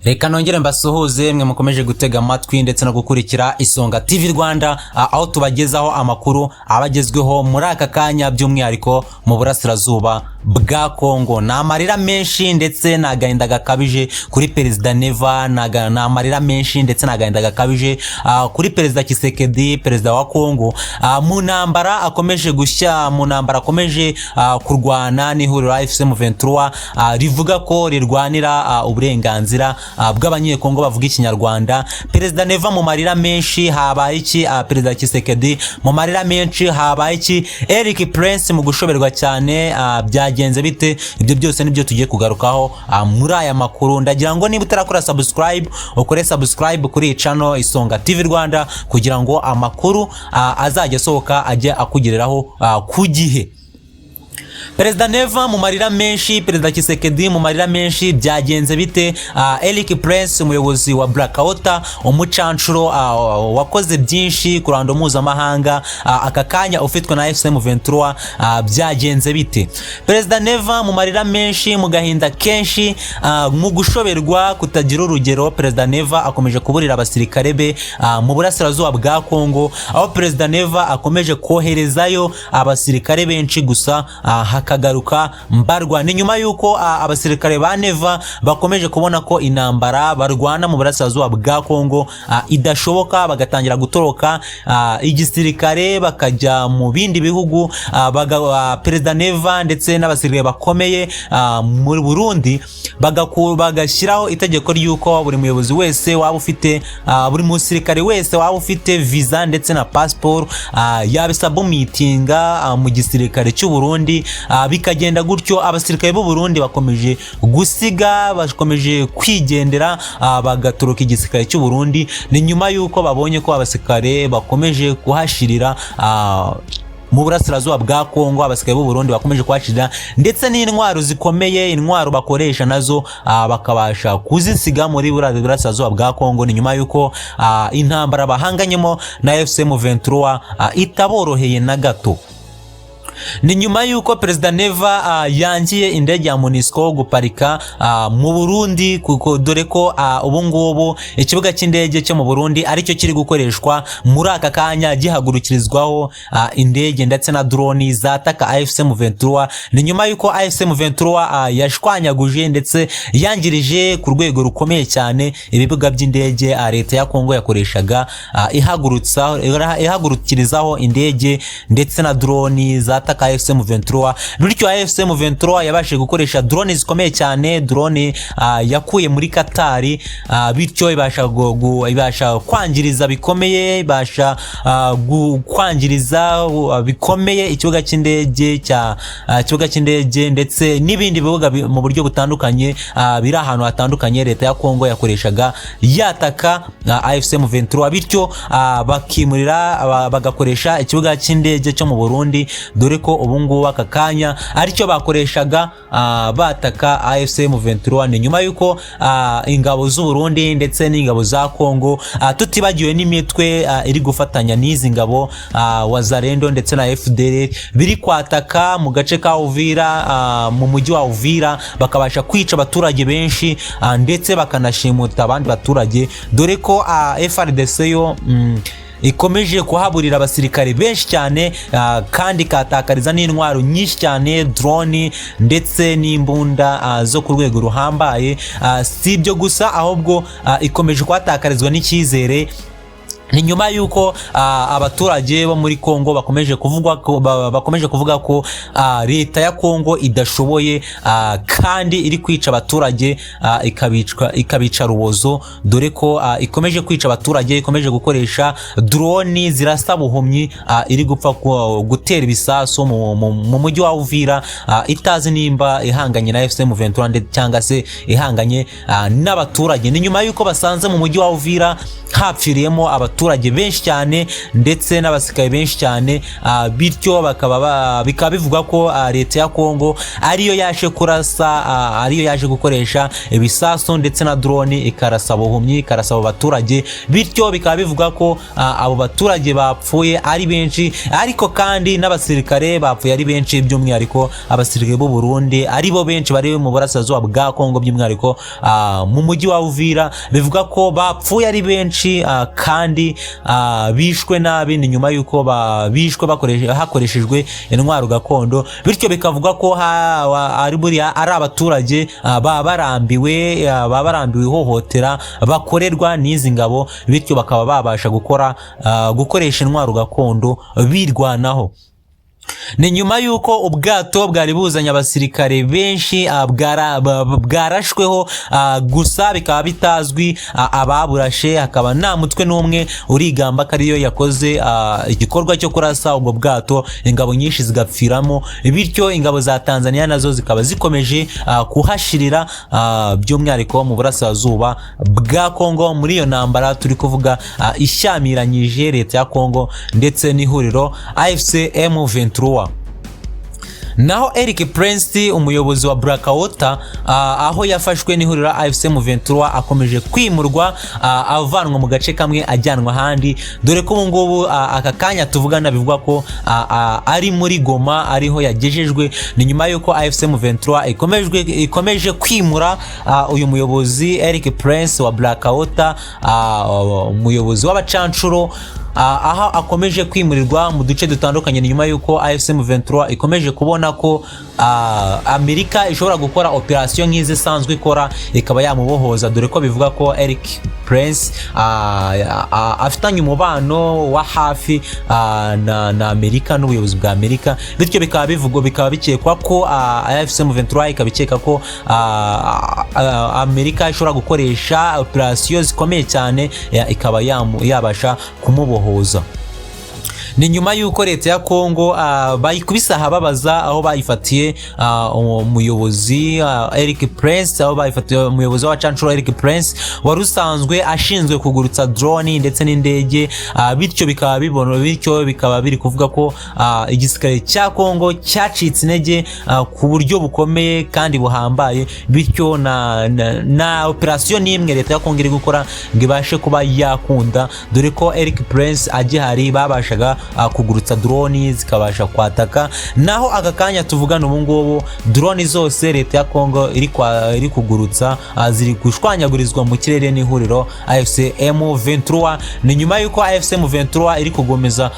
Reka nongere mbasuhuze mwe mukomeje gutega amatwi ndetse no gukurikira Isonga TV Rwanda, aho tubagezaho amakuru abagezweho muri aka kanya, by'umwihariko mu burasirazuba bwa Kongo. Ni amarira menshi ndetse ni agahinda gakabije kuri Perezida Neva, ni amarira menshi ndetse ni agahinda gakabije kuri Perezida Tshisekedi, Perezida wa Kongo, mu ntambara akomeje gushya, mu ntambara akomeje kurwana n'ihuriro AFC M23 rivuga ko rirwanira uburenganzira bw'Abanyekongo bavuga Ikinyarwanda. Perezida Neva mu marira menshi, habaye iki? Perezida Tshisekedi mu marira menshi, habaye iki? Eric Prince mu gushoberwa cyane, byagenze bite? Ibyo byose nibyo tugiye kugarukaho muri aya makuru. Ndagira ngo niba utarakora subscribe, ukore subscribe kuri iyi channel Isonga TV Rwanda, kugira ngo amakuru azajya asohoka ajye akugereraho ku gihe. Perezida Neva mu marira menshi, Perezida Tshisekedi mu marira menshi, byagenze bite? Eric Prince, umuyobozi wa Blackwater, umucanshuro wakoze byinshi ku ruhando mpuzamahanga, aka kanya ufitwe na AFC M23, byagenze bite? Perezida Neva mu marira menshi, mu gahinda kenshi, mu gushoberwa kutagira urugero, Perezida Neva akomeje kuburira abasirikare be mu burasirazuba bwa Kongo, aho Perezida Neva akomeje koherezayo abasirikare benshi gusa hakagaruka mbarwa. Ni nyuma y'uko abasirikare ba Neva bakomeje kubona ko intambara barwana mu burasirazuba bwa Kongo idashoboka, bagatangira gutoroka igisirikare bakajya mu bindi bihugu. Perezida Neva ndetse n'abasirikare bakomeye muri Burundi bagashyiraho itegeko ry'uko buri muyobozi wese waba ufite, buri musirikare wese waba ufite visa ndetse na passport yabisubmittinga mu gisirikare cy'u Burundi, bikagenda gutyo. Abasirikare b'u Burundi bakomeje gusiga, bakomeje kwigendera, bagatoroka igisirikare cy'u Burundi. Ni nyuma y'uko babonye ko abasirikare bakomeje kuhashirira mu burasirazuba bwa Kongo. Abasirikare b'u Burundi bakomeje kuhashirira, ndetse n'intwaro zikomeye, intwaro bakoresha nazo bakabasha kuzisiga muri burasirazuba bwa Kongo. Ni nyuma y'uko intambara bahanganyemo na AFC M23 itaboroheye na gato. Ni nyuma y'uko Perezida Neva yangiye indege ya MONUSCO guparika mu Burundi, kuko dore ko ubu ngubu ikibuga cy'indege cyo mu Burundi aricyo kiri gukoreshwa muri aka kanya, gihagurukirizwaho indege ndetse na drone zataka AFC M23. Ni nyuma y'uko AFC M23 yashwanyaguje ndetse yangirije ku rwego rukomeye cyane ibibuga by'indege leta ya Kongo yakoreshaga ihagurukirizaho indege ndetse na drone zataka AFC M23. Bityo AFC M23 yabashije gukoresha drone zikomeye cyane, drone yakuye muri Katari, bityo ibasha kwangiriza bikomeye, ibasha kwangiriza bikomeye ikibuga cy'indege cya ikibuga cy'indege ndetse n'ibindi bibuga mu buryo butandukanye biri ahantu hatandukanye leta ya Kongo yakoreshaga yataka AFC M23. Bityo bakimurira, bagakoresha ikibuga cy'indege cyo mu Burundi, dore ko ubu ngubu aka kanya aricyo bakoreshaga bataka AFC M23. Ni nyuma y'uko ingabo z'u Burundi ndetse n'ingabo za Kongo, tutibagiwe n'imitwe iri gufatanya n'izi ngabo, Wazalendo ndetse na FDLR, biri kwataka mu gace ka Uvira, mu mujyi wa Uvira, bakabasha kwica abaturage benshi ndetse bakanashimuta abandi baturage, dore ko FARDC yo ikomeje kuhaburira abasirikare benshi cyane, kandi ikahatakariza n'intwaro nyinshi cyane, drone ndetse n'imbunda zo ku rwego ruhambaye. Si ibyo gusa, ahubwo ikomeje kuhatakarizwa n'icyizere. Ni nyuma y'uko abaturage bo muri Kongo bakomeje kuvuga ko leta ya Kongo idashoboye, kandi iri kwica abaturage, ikabica rubozo, dore ko ikomeje kwica abaturage, ikomeje gukoresha drone zirasa buhumyi, iri gupfa gutera ibisasu mu mujyi wa Uvira, itazi nimba ihanganye na AFC M23 cyangwa se ihanganye n'abaturage. Ni nyuma y'uko basanze mu mujyi wa Uvira hapfiriyemo abaturage abaturage benshi cyane ndetse n'abasirikare benshi cyane, bityo bikaba bivugwa ko leta ya Kongo ariyo yaje kurasa, ariyo yaje gukoresha ibisasu ndetse na drone, ikarasa buhumyi, ikarasa abo baturage. Bityo bikaba bivugwa ko abo baturage bapfuye ari benshi, ariko kandi n'abasirikare bapfuye ari benshi, by'umwihariko abasirikare b'u Burundi aribo benshi bari mu burasirazuba bwa Kongo, by'umwihariko mu mujyi wa Uvira. Bivuga ko bapfuye ari benshi kandi bishwe nabi. Ni nyuma y'uko bishwe hakoreshejwe intwaro gakondo. Bityo bikavuga ko ari buriya ari abaturage baba barambiwe ihohotera bakorerwa n'izi ngabo, bityo bakaba babasha gukoresha intwaro gakondo birwanaho. Ni nyuma y'uko ubwato bwari buzanye abasirikare benshi bwarashweho, gusa bikaba bitazwi ababurashe, hakaba nta mutwe n'umwe urigamba ko ariyo yakoze igikorwa cyo kurasa ubwo bwato, ingabo nyinshi zigapfiramo. Bityo ingabo za Tanzania nazo zikaba zikomeje kuhashirira, by'umwihariko mu burasirazuba bwa Kongo, muri iyo ntambara turi kuvuga ishyamiranyije leta ya Kongo ndetse n'ihuriro AFC M23. Naho Eric Prince, umuyobozi wa Blackwater, aho yafashwe n'ihuriro AFC M23, akomeje kwimurwa, avanwa mu gace kamwe ajyanwa ahandi, dore ko ubu ngubu aka kanya tuvugana bivugwa ko ari muri Goma, ariho yagejejwe. Ni nyuma y'uko AFC M23 ikomeje kwimura uyu muyobozi Eric Prince wa Blackwater, umuyobozi w'abacancuro, aho akomeje kwimurirwa mu duce dutandukanye. Ni nyuma y'uko AFC M23 ikomeje kubona ko Amerika ishobora gukora operasiyo nk'izi isanzwe ikora, ikaba yamubohoza, dore ko bivuga ko Eric Prince afitanye umubano wa hafi na Amerika n'ubuyobozi bwa Amerika. Bityo bikaba bivugwa, bikaba bikekwa ko AFC M23 ikaba ikeka ko Amerika ishobora gukoresha operasiyo zikomeye cyane, ikaba yabasha kumubohoza. Ni nyuma y'uko leta ya Kongo bayikubise ahababaza, aho bayifatiye umuyobozi Eric Prince, aho bayifatiye umuyobozi w'abacancuro Eric Prince wari usanzwe ashinzwe kugurutsa drone ndetse n'indege. Bityo bikaba bibona, bityo bikaba biri kuvuga ko igisirikare cya Kongo cyacitse intege ku buryo bukomeye kandi buhambaye. Bityo na operasiyo n'imwe leta ya Kongo iri gukora ngo ibashe kuba yakunda, dore ko Eric Prince agihari babashaga kugurutsa drone zikabasha kwataka. Naho aka kanya tuvugana ubu ngubu, drone zose leta ya Kongo iri kugurutsa ziri gushwanyagurizwa mu kirere n'ihuriro AFC M23. Ni nyuma y'uko AFC M23 iri kugomeza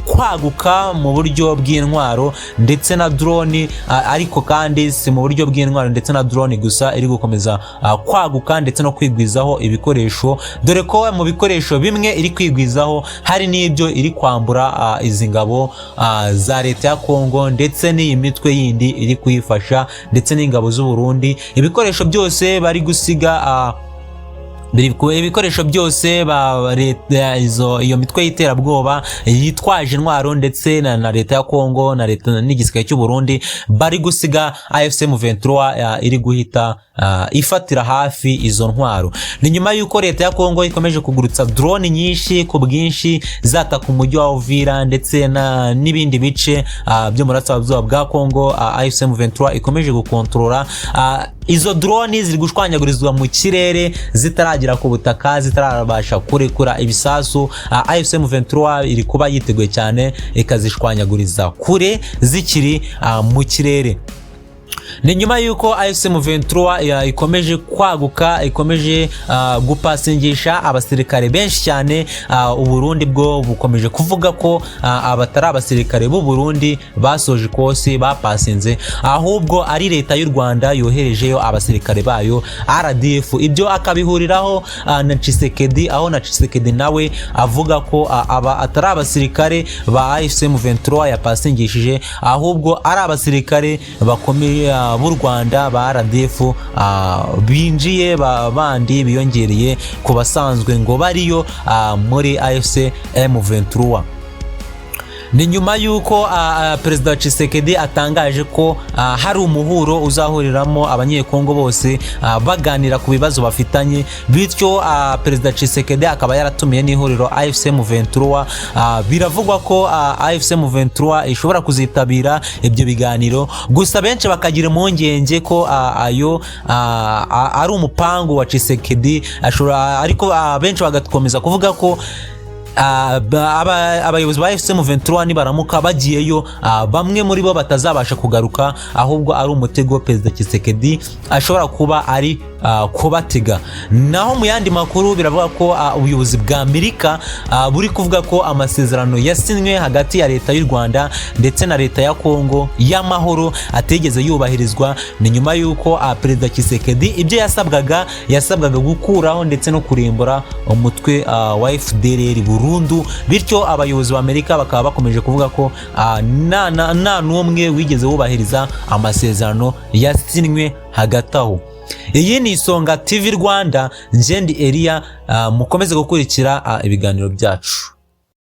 kwaguka mu buryo bw'intwaro ndetse na drone, ariko kandi si mu buryo bw'intwaro ndetse na drone gusa, iri gukomeza kwaguka ndetse no kwigwizaho ibikoresho, dore ko mu bikoresho bimwe iri kwigwizaho hari n'ibyo iri kwambura izi ngabo za leta ya Kongo ndetse n'iyi mitwe yindi iri kuyifasha ndetse n'ingabo z'u Burundi. Ibikoresho byose bari gusiga, ibikoresho byose ba leta, iyo mitwe y'iterabwoba yitwaje intwaro ndetse na leta ya Kongo na leta n'igisirikare cy'u Burundi bari gusiga, AFC M23 iri guhita ifatira hafi izo ntwaro. Ni nyuma y'uko leta ya Kongo ikomeje kugurutsa drone nyinshi ku bwinshi zataka umujyi wa Uvira ndetse n'ibindi bice byo mu burasirazuba bwa Kongo AFC M23 ikomeje gukontorora. Izo drone ziri gushwanyagurizwa mu kirere zitaragera ku butaka, zitarabasha kurekura ibisasu. AFC M23 iri kuba yiteguye cyane, ikazishwanyaguriza kure zikiri mu kirere. Ni nyuma y'uko AFC M23 ikomeje kwaguka, ikomeje gupasingisha abasirikare benshi cyane. Uburundi bwo bukomeje kuvuga ko abatari abasirikare b'u Burundi basoje ikosi bapasinze, ahubwo ari leta y'u Rwanda yoherejeyo abasirikare bayo RDF. Ibyo akabihuriraho na Tshisekedi, aho na Tshisekedi nawe avuga ko aba atari abasirikare ba AFC M23 yapasingishije, ahubwo ari abasirikare bakomeye b'u Rwanda ba RDF binjiye bandi biyongereye ku basanzwe ngo bariyo muri AFC M23. Ni nyuma y'uko Perezida Tshisekedi atangaje ko hari umuhuro uzahuriramo Abanyekongo bose baganira ku bibazo bafitanye. Bityo Perezida Tshisekedi akaba yaratumiye n'ihuriro AFC M23. Biravugwa ko AFC M23 ishobora kuzitabira ibyo biganiro, gusa benshi bakagira impungenge ko ayo ari umupangu wa Tshisekedi ashobora, ariko benshi bagakomeza kuvuga ko abayobozi ba AFC M23 nibaramuka bagiyeyo, bamwe muri bo batazabasha kugaruka, ahubwo ari umutego Perezida Tshisekedi ashobora kuba ari kubatega. Naho mu yandi makuru, biravuga ko ubuyobozi bwa Amerika buri kuvuga ko amasezerano yasinywe hagati ya Leta y'u Rwanda ndetse na Leta ya Kongo y'amahoro atigeze yubahirizwa. Ni nyuma y'uko Perezida Tshisekedi ibyo yasabwaga gukuraho ndetse no kurimbura umutwe wa FDLR burundu. Bityo abayobozi ba Amerika bakaba bakomeje kuvuga ko nta n'umwe wigeze wubahiriza amasezerano yasinywe hagati aho. Iyi ni Isonga TV Rwanda, njye ndi Eliya. Mukomeze gukurikira ibiganiro byacu.